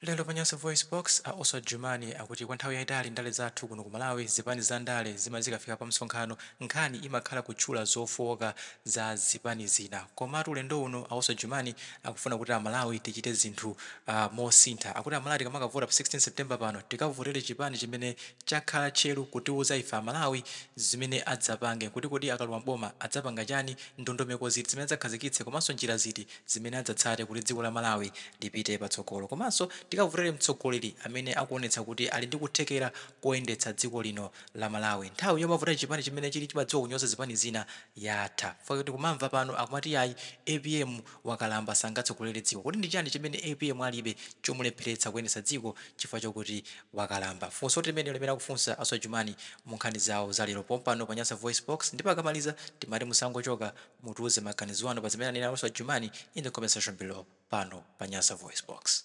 Lero pa Nyasa VoiceBox, a Oswald Jumani akuti kwa nthawi yaitali ndale zathu kuno ku Malawi, zipani za ndale zimati zikafika pa msonkhano, nkhani imakhala kutchula zofooka za zipani zina. Komatu ulendo uno a Oswald Jumani akufuna kuti Amalawi tichite zinthu mosintha. Akuti Amalawi tikamakavota pa 16 September pano, tikavotere chipani chimene chakhala tcheru kutiuza ife Amalawi zimene adzapange, kuti kodi akalowa m'boma adzapanga chani, ndondomeko ziti zimene adzakhazikitse komanso njira ziti zimene adzatsate kuti dziko la Malawi lipite patsogolo. Komanso tikavotere mtsogoleri amene akuonetsa kuti ali ndi kuthekera koyendetsa dziko lino la Malawi. Nthawi yomavotera chipani chimene chili chimadziwa kunyoza zipani zina yatha. Chifukwa tikumamva pano akumati yayi, APM wakalamba, sangatsogolere dziko. Kodi ndi chani chimene APM alibe chomulepheretsa kuyendetsa dziko chifukwa chokuti wakalamba? Funso limene limene akufunsa a Jumani mu nkhani zawo za lero pompano pa Nyasa Voice Box. Ndipo akamaliza timati musangochoka, mutiuze maganizo anu pa zimene anena Oswald Jumani in the comment section below pano pa Nyasa Voice Box.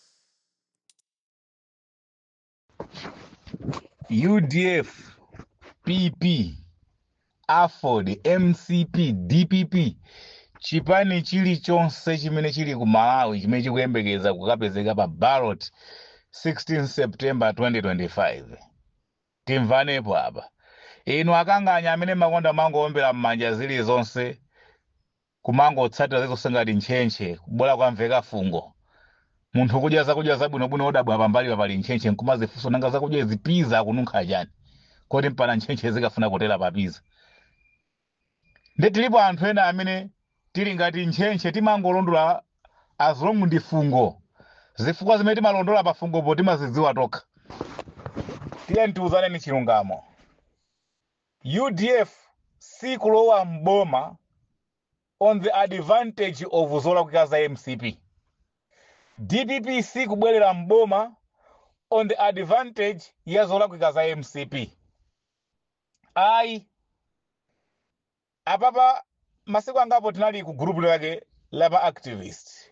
UDF, PP, AFORD, MCP, DPP, chipani chilichonse chimene chili ku Malawi chimene chikuyembekeza kukapezeka pa ballot 16 September 2025, timvanepo apa. Inu akanganya amene makonda mangowombera m'manja zilizonse, kumangotsatira zilizonse ngati ntchentche, kubola kwamveka fungo, munthu kudya zakudya zabwinobwino, odabwa pambali pali ntchentche, nkumazifunsa, "Nanga zakudya izi, pizza akununkha chani? Kodi mpana ntchentche zikafuna kutera pa pizza?" Nde tilipo anthu ena amene tili ngati ntchentche, timangolondola as long ndi fungo. Zifukwa zimene timalondola pa fungopo timazidziwa tokha. Tiye ntiuzaneni chilungamo: UDF sikulowa mboma on the advantage of zolakwika za MCP. DPP sikubwerera mboma on the advantage ya zolakwika za MCP, ayi. Apapa masiku angapo tinali ku group lake la ma activist,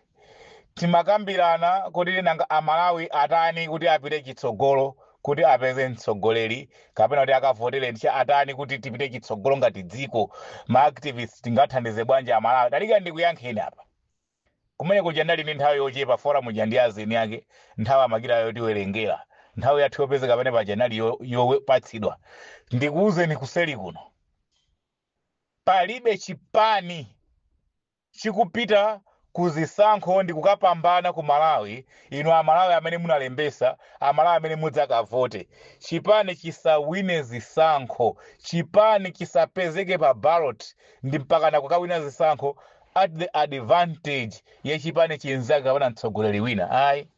timakambirana kuti nanga Amalawi atani kuti apite chitsogolo, kuti apeze mtsogoleri kapena kuti akavotere ndicha atani kuti tipite chitsogolo ngati dziko? Ma activist tingathandize bwanji Amalawi? Talika ndikuyankheni apa. Kumene kuja ndali ndi nthawi yochepa, forum ija ndi azeni ake nthawi amakira yotiwerengera, nthawi yathu yopezeka pamene paja inali yopatsidwa. Ndikuwuzeni, kuseli kuno palibe chipani chikupita ku zisankho ndi kukapambana ku Malawi. Inu Amalawi amene munalembesa, Amalawi amene mudzakavote, chipani chisawine zisankho, chipani chisapezeke pa ballot ndi mpakana kukawina zisankho at the advantage ya chipani chinzake kapena mtsogoleri wina, ayi.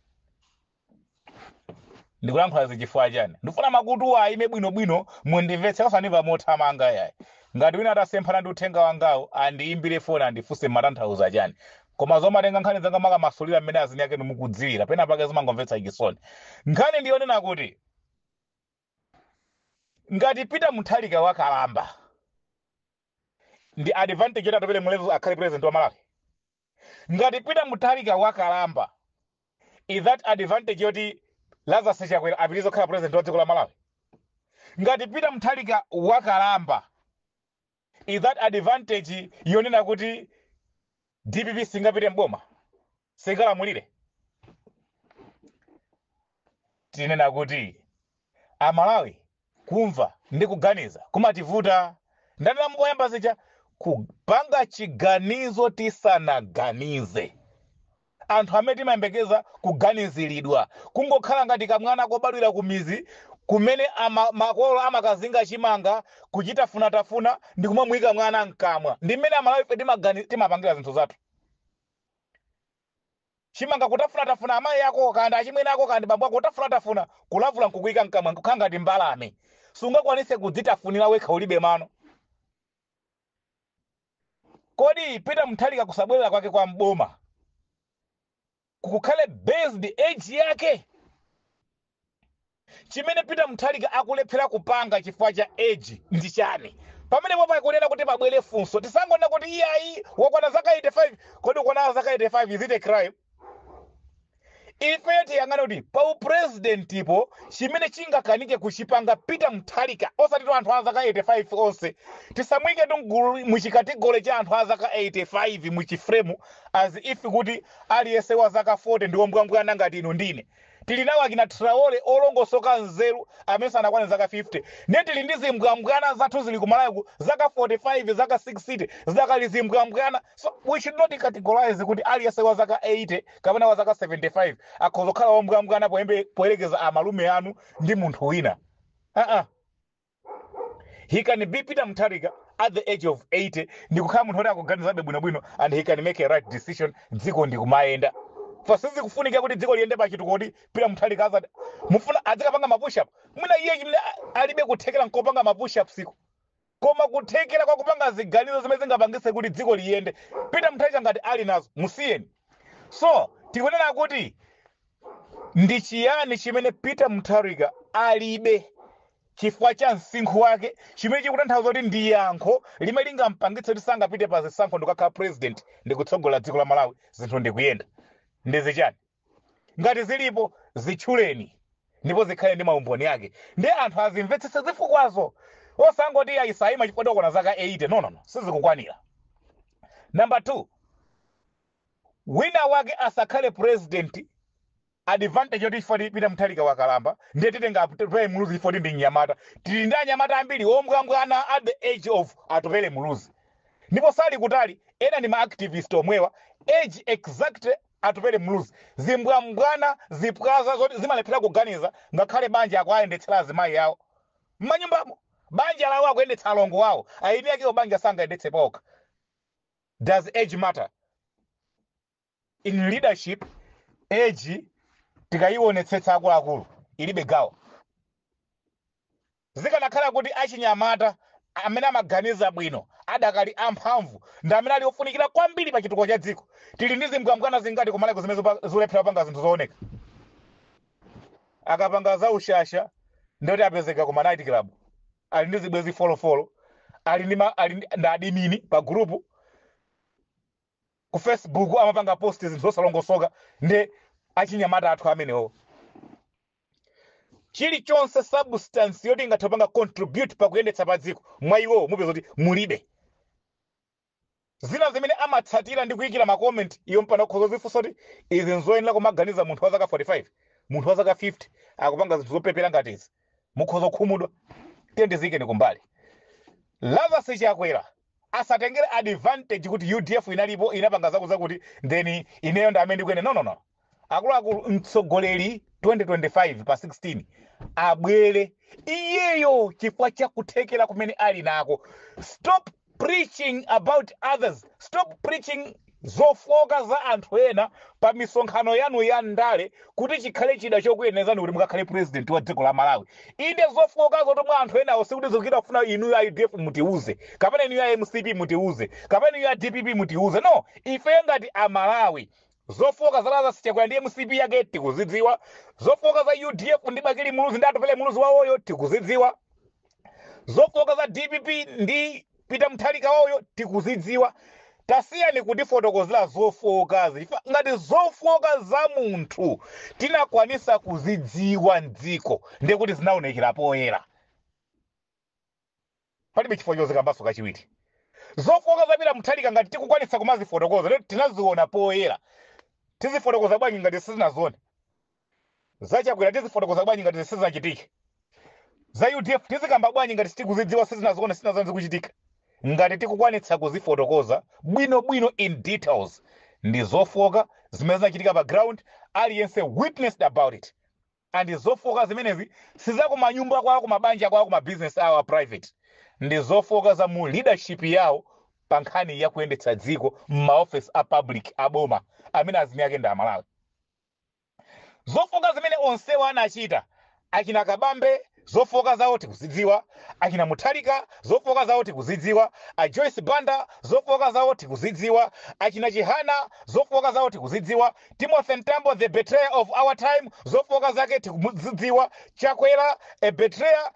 Ndikulankhula zichifukwa chani? Ndifuna makutu aime bwinobwino, mundimvetse, osandimva mothamanga yayi. Ngati wina atasemphana ndi uthenga wangawo, andiyimbire foni, andifunse matanthauza chani. Koma zomatenga nkhani zanga makamasulira mmene azini ake mukudziwira, pena pake zimangomvetsa chisoni. Nkhani ndiyonena kuti ngati Peter Mutharika wakalamba, ndi advantage yoti Atupele Muluzi akhale president wa Malawi? Ngati Peter Mutharika wakalamba, is that advantage yoti Lazarus Chakwera apitirize kukhala president wa dziko la Malawi? Ngati Peter Mutharika wakalamba, is that advantage yonena kuti DPP singapite mboma, singalamulire? Tinena kuti Amalawi kumva ndi kuganiza kumativuta. Ndanena mukoyamba zija, kupanga chiganizo tisanaganize. Anthu amene timayembekeza kuganiziridwa, kungokhala ngati kamwana kobadwira ku mizi kumene makolo amakazinga chimanga, kuchitafunatafuna ndi kumamuyika mwana mkamwa. Ndi mmene Amalawi ife timapangira zinthu zathu. Chimanga kutafunatafuna, amayi ako kandi achimwene ako kandi bambo ako kutafunatafuna, kulavula nkukuyika mkamwa, nkukhala ngati mbalame. Sungakwanise kudzitafunira wekha, ulibe mano. Kodi Peter Mutharika kusabwerera kwake kwa mboma kukukhale based age yake? Chimene Peter Mutharika akulephera kupanga chifukwa cha age ndi chani? Pamene popa kunena kuti pabwere funso, tisangonena kuti iyayi, wakwana zaka 85. Kodi ukwana zaka 85, is it a crime? Ife tiyang'ane kuti pa upresidentipo chimene chingakanike kuchipanga Peter Mutharika, osati tu anthu a zaka 85 onse. Tisamuyike tu mgulu muchicategory cha anthu a zaka 85, muchiframe as if kuti aliyense wa zaka 40 ndi wombwambwana ngati inu ndine. Tili nawo akina Traore olongosoka nzeru amene sanakwane zaka 50. Ndiye tili ndi zimbwambwana zathu zili kumalawiku, zaka 45, zaka 60, zidakali zimbwambwana. So we should not categorize kuti aliyense wa zaka 80 kapena wa zaka 75 akhoza kukhala wombwambwana poyerekeza amalume anu ndi munthu wina. Uh-uh. He can be Peter Mutharika at the age of 80 ndikukhala munthu woti akuganizabe bwinobwino, and he can make a right decision, dziko ndikumayenda. Fa sizikufunika kuti dziko liyende pachitukuko kuti Peter Mutharika azati mufuna azikapanga ma push up. Mwina iye chimene alibe kuthekera nkopanga ma push up siko, koma kuthekera kwa kupanga ziganizo zimene zingapangise kuti dziko liyende, Peter Mutharika ngati ali nazo, musiyeni. So tikunena kuti ndi chiyani chimene Peter Mutharika alibe chifukwa cha msinkhu wake, chimene chikutanthauza kuti ndi yankho limene lingampangitse kuti sangapite pa zisankho ndikukakhala president ndikutsogola dziko la Malawi, zinthu ndikuyenda? Ndi zichani? Ngati zilipo, zitchuleni ndipo zikhale ndi maumboni ake, ndi anthu azimvetsetse zifukwazo, osangoti ayisayima chifukwa tikona zaka 80. No, no, no, sizikukwanira. Number 2, wina wake asakhale president advantage yoti chifukwa Peter Mutharika wakalamba ndiye titenga Atupele Muluzi chifukwa ndi mnyamata. Tili ndi anyamata ambiri ombwambwana at the age of Atupele Muluzi, ndipo sali kutali. Ena ndi ma activist omwewa, age exact Atupele Muluzi, zimbwambwana, zipwaza zoti zimalephera kuganiza, ngakhale banja akuayendetsera azimayi awo m'manyumbamo, banja lawo akuyendetsa alongo awo, aini akewo banja sangayendetse pokha. Does age matter in leadership? Age tikayionetsetsa, akuluakulu, ilibe gawo. Zikanakhala kuti achinyamata amene amaganiza bwino adakali amphamvu ndi amene ali ofunikira kwambiri pa chitukuko cha dziko, tili ndi zimbwambwana zingati kumaleko zimene zikulephera kupanga zinthu zooneka? Akapanga za ushasha ndoti apezeka kuma night club, ali ndi zibwezi folofolo, ali ndi ali ndi admin pa group ku Facebook, amapanga post zinthu zosalongosoka. Ndi achinyamata athu amenewo. Chilichonse, substance yoti ingathe kupanga contribute pakuyendetsa pa dziko, mwa iwowo mupeza kuti mulibe. Zina zimene amatsatira ndi kuyikira ma comment iyo, mpano ukhoza kuzifunsa kuti izi nzoyenera kumaganiza munthu wa zaka 45, munthu wa zaka 50 akupanga zinthu zopepera ngati izi, mukhoza kukhumudwa. Tiye ndiziyikeni kumbali. Lazarus Chakwera asatengere advantage kuti UDF inalipo, inapanga zaku zakuti, then ineyo ndi amene ndikuyenda. No, no, no, akuluakulu, mtsogoleri 2025 pa 16 abwere iyeyo chifukwa cha kuthekera kumene ali nako. Stop preaching about others, stop preaching zofoka za anthu ena pa misonkhano yanu ya ndale kuti chikhale chida chokuyenezani kuti mukakhale president wa dziko la Malawi. Inde, zofokazo tomwe anthu enawo sikuti zikuchita kufuna inuyo a UDF mutiuze, kapena inuyo a MCP mutiuze, kapena inuyo a DPP mutiuze. No, ife ngati Amalawi, zofoka za Lazarus Chakwera ndi MCP yake tikuzidziwa, zofoka za UDF ndi Bakili Muluzi ndi Atupele Muluzi wawoyo tikuzidziwa, zofoka za DPP ndi Peter Mutharika wawoyo tikuzidziwa. Tasiyani kutifotokozera zofokazi. Ngati zofoka za munthu tinakwanisa kuzidziwa mdziko, ndiye kuti zinaonekera poyera, palibe chifukwa chozikambanso kachiwiri. Zofoka za Peter Mutharika ngati tikukwanitsa kumazifotokoza, ndiye tinaziona poyera. Tizifotokoza bwanji ngati sizinazione? Zachakwera tizifotokoza bwanji ngati sizinachitike? Za UDF tizikamba bwanji ngati sitikuzidziwa, sizinazione, sizinazione zikuchitika? Ngati tikukwanitsa kuzifotokoza bwinobwino in details, ndi zofoka zimene zinachitika pa ground, aliyense witnessed about it. And zofoka zimenezi sizakumanyumba kwawo, kumabanja kwawo, kumabusiness awo a private, ndi zofoka za mu leadership yawo pa nkhani ya kuyendetsa dziko m'maofesi a public aboma amene azini ake ndi Amalawi. Zofoka zimene onsewa anachita, achina Kabambe zofoka zawo tikuzidziwa, achina Mutharika zofoka zawo tikuzidziwa, a Joyce Banda zofoka zawo tikuzidziwa, achina Chihana zofoka zawo tikuzidziwa, Timothy Mtambo, the betrayer of our time, zofoka zake tikuzidziwa, Chakwera, a betrayer,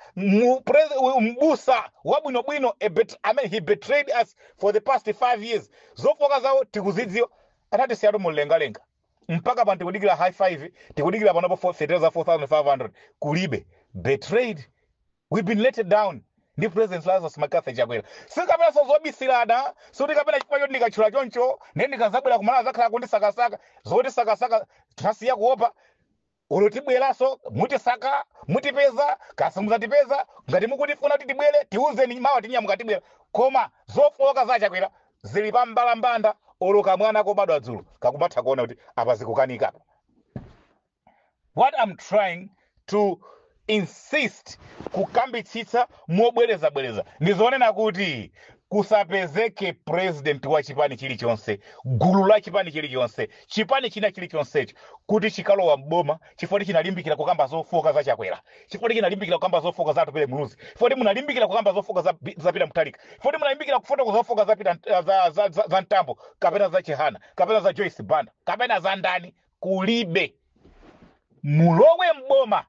mbusa wabwinobwino, I mean, he betrayed us for the past 5 years, zofoka zawo tikuzidziwa. Anatisiyatu mumlengalenga mpaka pano tikudikira high five, tikudikira panopo fertilizer 4500 kulibe. Betrayed, we've been let down ndi President Lazarus McCarthy Chakwera. Sikapenanso zobisirana, sikuti kapena chifukwa choti ndikatchula choncho ndiye ndikazabwera kumala zakhala kundisakasaka. Zoti sakasaka, tinasiya kuopa. Olo tibweranso, mutisaka, mutipeza, kasi muzatipeza. Ngati mukutifuna kuti tibwere, tiuzeni mawa, tinyamuka tibwera. Koma zofowoka za Chakwera zili pa mbalambanda. Olo kamwana kobadwa dzulo kakumatha kuona kuti apa zikukanika apa. What I'm trying to insist, kukambitsitsa mobwerezabwereza, ndizonena kuti kusapezeke president wa chipani chilichonse, gulu la chipani chilichonse, chipani china chilichonsecho kuti chikalowa mboma chifukwa chinalimbikira kukamba zofoka za Chakwera, chifukwa chinalimbikira kukamba zofoka za Atupele Muluzi, chifukwa munalimbikira kukamba zofoka za Peter Mutharika, chifukwa munalimbikira kufotokoza zofoka za Peter, za Mtambo kapena za Chihana kapena za Joyce Banda kapena za ndani, kulibe. Mulowe mboma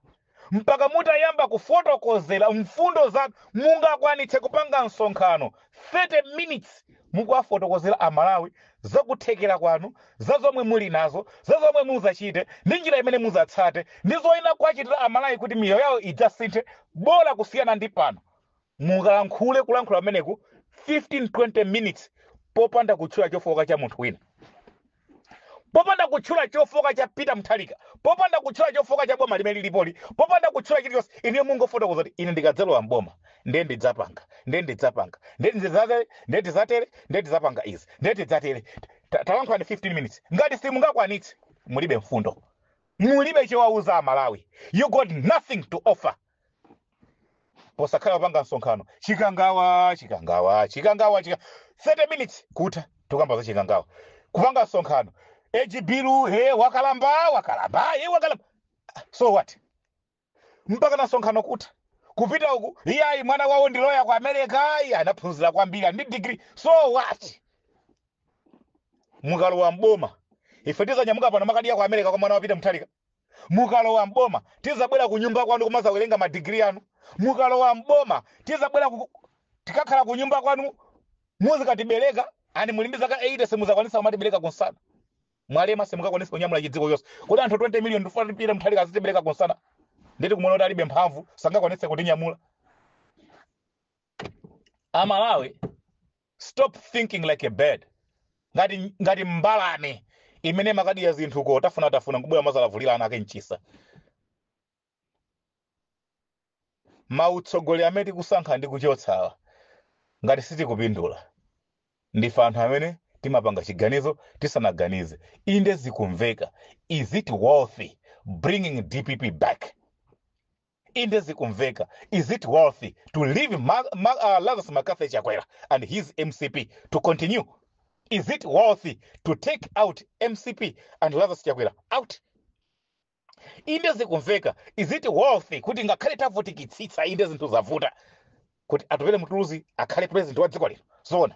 mpaka mutayamba kufotokozera mfundo za mungakwanitse kupanga msonkhano 30 minutes mukuwafotokozera Amalawi zakuthekera kwanu, za zomwe muli nazo, za zomwe muzachite ndi njira imene muzatsate ndi zoyina kuwachitira Amalawi kuti miyoyo yawo idzasinthe bola kusiyana ndi pano. Mukalankhule kulankhula pameneku 15 20 minutes popanda kutchula chofoka cha munthu wina, popanda kutchula chofoka cha Peter Mutharika, popanda kutchula chofoka cha boma limene lilipoli, popanda kutchula chilichonse. Ine mungofotokoza kuti ine ndikadzalowa mboma ndiye ndidzapanga, ndiye ndidzapanga, ndiye ndidzatere, ndiye tidzatere, ndiye tidzapanga izi, ndiye tidzatere. Talankhulani 15 minutes. Ngati simungakwanitse, mulibe mfundo, mulibe chowauza Amalawi, you got nothing to offer. Posakhala kupanga msonkhano Chikangawa, Chikangawa, Chikangawa, 30 minutes kutha tukamba za Chikangawa. Kupanga msonkhano ejibiru, he wakalamba, wakalamba, he wakalamba, so what? Mpaka na msonkhano kutha. Kupita uku, iyayi, mwana wawo ndi loya ku America, iye anaphunzira kwambiri, ali ndi degree, so what? Mukalowa mboma, ife tizanyamuka pano makadiya ku America kwa mwana wa Peter Mutharika? Mukalowa mboma, tizabwera ku nyumba kwanu kumazawerenga madigiri anu? Mukalowa mboma, tizabwera tikakhala ku nyumba kwanu muzikatibereka? Ani muli ndi zaka 80, simuzakwanisa kumatibereka kunsana. Mwalema, simungakwanisa kunyamula chidziko chonse. Kuti anthu 20 million ndifuna Peter Mutharika azitibereka kunsana, nditi kumuona kuti alibe mphamvu, sangakwanise kutinyamula? Amalawi, stop thinking like a bird, ngati mbalame imene makadiya zinthu ko tafuna tafuna nkubwera mazalavulira ana ake mchisa. Mautsogoleri amene tikusankha ndi kuchotsawa, ngati sitikupindula, ndife anthu amene timapanga chiganizo tisanaganize. Inde zikumveka, is it worthy bringing DPP back? Inde zikumveka, is it worthy to leave Lazarus McCarthy Chakwera and his MCP to continue? Is it worthy to take out MCP and Lazarus Chakwera out? Inde zikumveka, is it worthy kuti ngakhale tavutikitsitsa, inde zinthu zavuta, kuti Atupele Muluzi akhale president wa dziko lino? Zoona,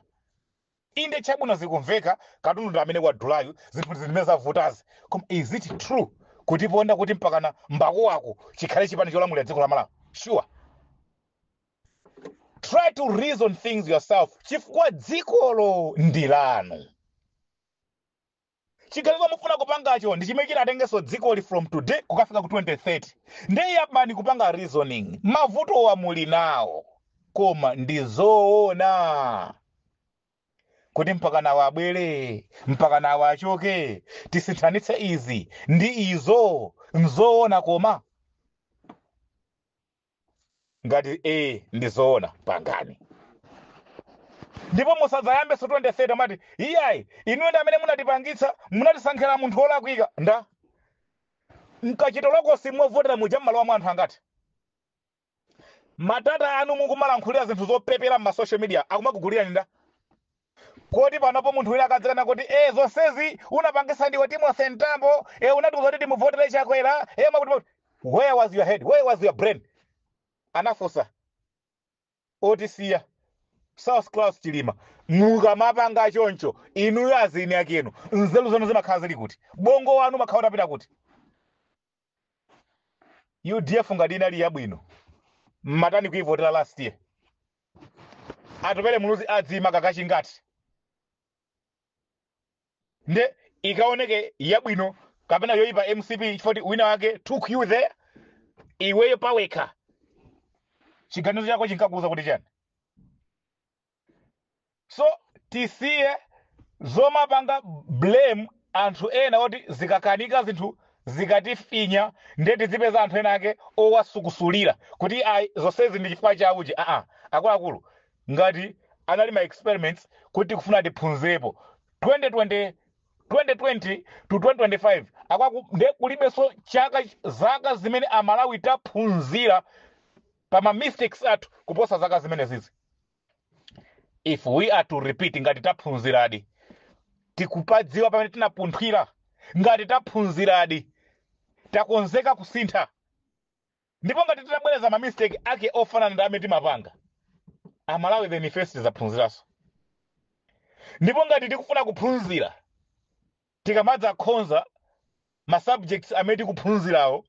inde chabwino, zikumveka, katundu ndi amene wadulayu, zinthu zimene zavutazi, koma is it true kutiponda kuti mpakana mbakuwako chikhale chipani cholamulira dziko la Malawi? Sure, try to reason things yourself, chifukwa dzikolo ndi lanu. Chiganizo mufuna kupangacho ndi chimene chinatengenso dzikoli from today kukafika ku 2030. Ndiye yambani kupanga reasoning. Mavuto wa muli nawo, koma ndi zoona kuti mpaka nawo abwere, mpaka nawo achoke, tisinthanitse izi ndi izo? Nzoona? Koma ngati ndi zoona, pangani. Ndipo musadzayambenso 2030 mati iyayi, inuyo ndi amene munatipangitsa, munatisankhira munthu wolakwika. Nda mkachitolokosi movotera muja mmalowa mwa anthu angati? Matata anu mukumalankhulira zinthu zopepera m'ma social media, akumakugulirani nda? Kodi panopo munthu wina akadzikana kuti zonsezi unapangisa ndiwe Timothy Mtambo, unatiuza kuti timuvotere Chakwera, makuti makuti, where was your head? Where was your brain? Anafunsa otisiya South Claus Chilima. Mukamapanga choncho, inuyo azini akenu, nzeru zanu zimakhala zili kuti? Bongo wanu umakhala utapita kuti? UDF ngati inali yabwino, mmatani kuivotera last year? Atupele Muluzi adzima kakachingati nde ikaoneke yabwino kapena yoyipa MCP chifukwa wina wake took you there? Iweyo pawekha chiganizo chako chinkakuuza kuti chani? So tisiye zomapanga blame anthu ena oti zikakanika zinthu. Zikatifinya, ndiye tizipeza anthu ena ake owasukusulira kuti ayi, zonsezi ndi chifukwa chauchi. Aa, akuluakulu, ngati anali ma experiments kuti tikufuna tiphunzirepo 2020, 2020 to 2025, akwaku ndiye kulibenso chaka, zaka zimene Amalawi taphunzira pa ma mistakes athu kuposa zaka zimene zizi. If we are to repeat, ngati taphunziradi, tikupadziwa pamene tinapunthwira. Ngati taphunziradi, takonzeka kusintha. Ndipo ngati titabwereza ma mistake ake ofanana ndi amene timapanga, Amalawi, then first tizaphunziranso. Ndipo ngati tikufuna kuphunzira, tikamadza khonza ma subjects amene tikuphunzirawo,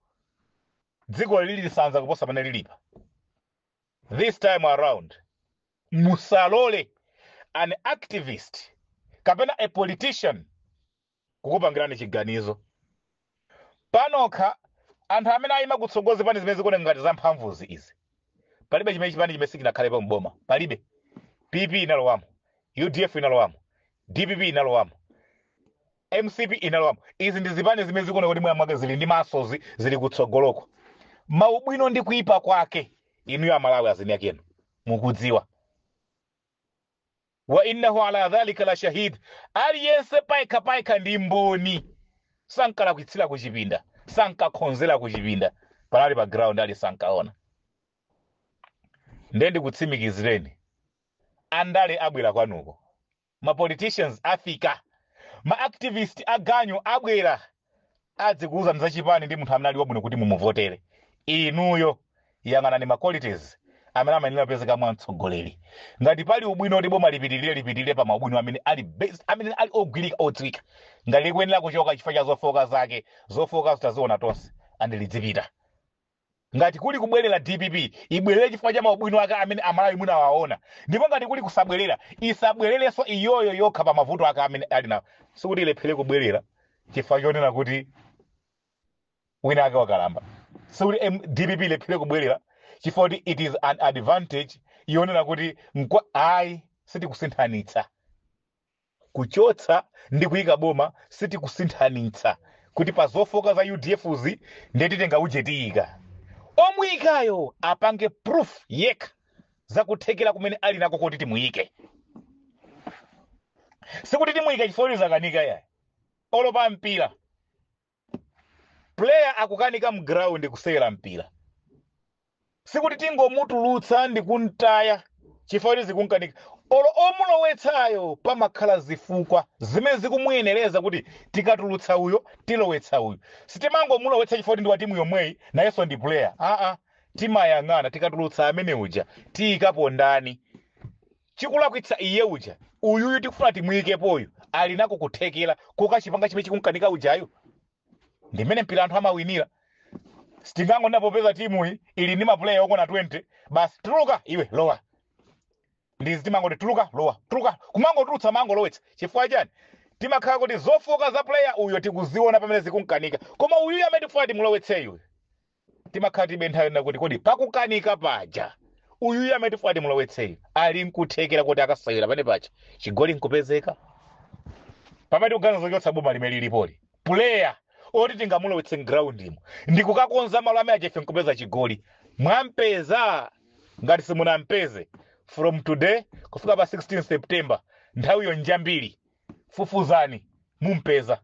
dziko lili lisanza kuposa pamene lilipa. This time around, musalole an activist kapena a politician kukupangirani chiganizo panokha. Anthu amene ayima kutsogoza pani zimene zikuoneka ngati zamphamvuzi izi, palibe chimene chipani chimene sichinakhalepo mboma, palibe. PP inalowamo, UDF inalowamo, DPP inalowamo, MCP inalowamo. Izi ndi zipani zimene zikuoneka kuti mwina mwake zili ndi masozi, zili kutsogoloko. Maubwino ndi kuipa kwake, inuyo Amalawi azini akenu mukudziwa. Wa innahu ala dhalika la shahid. Aliyense payekha payekha ndi mboni. Sankalakwitsira kuchipinda, sankakhonzera kuchipinda, panali pa ground, ali sankaona. Nde ndikutsimikizireni, andale abwera kwanuko, ma politicians afika, ma activist aganyu abwera, adzikuuza za chipani ndi munthu amene ali wabwino kuti mumuvotere. Inuyo yang'anani ma qualities amene amayenera kupezeka mwa mtsogoleri. Ngati pali ubwino kuti boma lipitirire, lipitirire pa maubwino amene ali based, amene ali ogwirika, odziwika. Ngati likuyenera kuchoka chifukwa cha zofoka zake, zofoka zitaziona tonse and lidzipita. Ngati kuli kubwerera DPP, ibwerere chifukwa cha maubwino ake amene Amalawi munawaona. Ndipo ngati kuli kusabwerera, isabwererenso iyoyo yokha pa mavuto ake amene ali nawo. Sikuti ilephere kubwerera chifukwa chonena kuti wina ake wakalamba. Sikuti DPP ilephere kubwerera chifukwa kuti it is an advantage yonena kuti nkwa. Ayi, sitikusinthanitsa kuchotsa ndi kuyika boma. Sitikusinthanitsa kuti pa zofoka za UDF zi ndiye titenga uje tiyika. Omuyikayo apange proof yekha zakuthekera kumene ali nako kuti timuyike. Sikuti timuyika chifukwa kuti zakanika yayi. Olo pa mpira, player akukanika mground kusewera mpira, sikuti tingomutulutsa ndi kumtaya chifukwa kuti zikunkanika. Olo omulowetsayo, pamakhala zifukwa zimene zikumuyenereza kuti tikatulutsa uyo, tilowetsa uyu. Sitimangomulowetsa chifukwa kuti ndi wa timu yomweyi, nayenso ndi player. Aa, timayang'ana tikatulutsa amene uja, tiyikapo ndani? Chikulakwitsa iye uja, uyuyu tikufuna timuyikepoyu ali nako kuthekera kokachipanga chimene chikunkanika ujayo? Ndimene mpira anthu amawinira. Sitingangonena popeza timuyi ili ndi mapuleya okwana 20, basi, tuluka iwe, lowa. Ndizi timangoti tuluka, lowa, tuluka, kumangotulutsa, mangolowetsa. Chifukwa chani? Timakhala kuti zofoka za player uyo tikuziona pamene zikunkanika. Koma uyuyu amene tikufuna timulowetseyu, timakhala tibe nthawi yonena kuti kodi pakukanika paja, uyuyu amene tifuna timulowetseyu ali nkuthekera kuti akasewera pamene paja, chigoli nkupezeka? Pamene tikuganiza zochotsa boma limene lilipoli, player oti tingamulowetse mground imo ndikukakonza malo amene achefe nkupeza chigoli, mwampeza? Ngati simunampeze, from today kufika pa 16 September, nthawiyo njambiri, fufuzani, mumpeza.